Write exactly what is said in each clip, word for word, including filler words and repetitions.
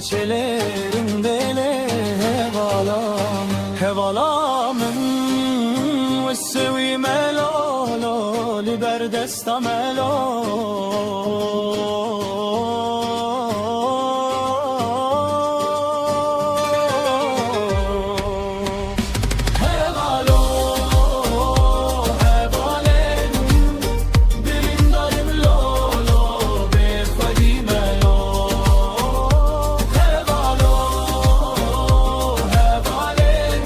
Çêlêrin dêlê hevala min, hevala min, wis wî me lolo, li ber desta me lo. Hevalo, hevalên, birîndarî min lolo, bê xwedî me lo. Hevalo, hevalên,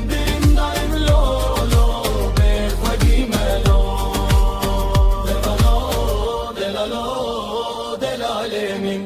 birîndarî min lolo, bê xwedî me lo. Delalo, delalo, delalê min.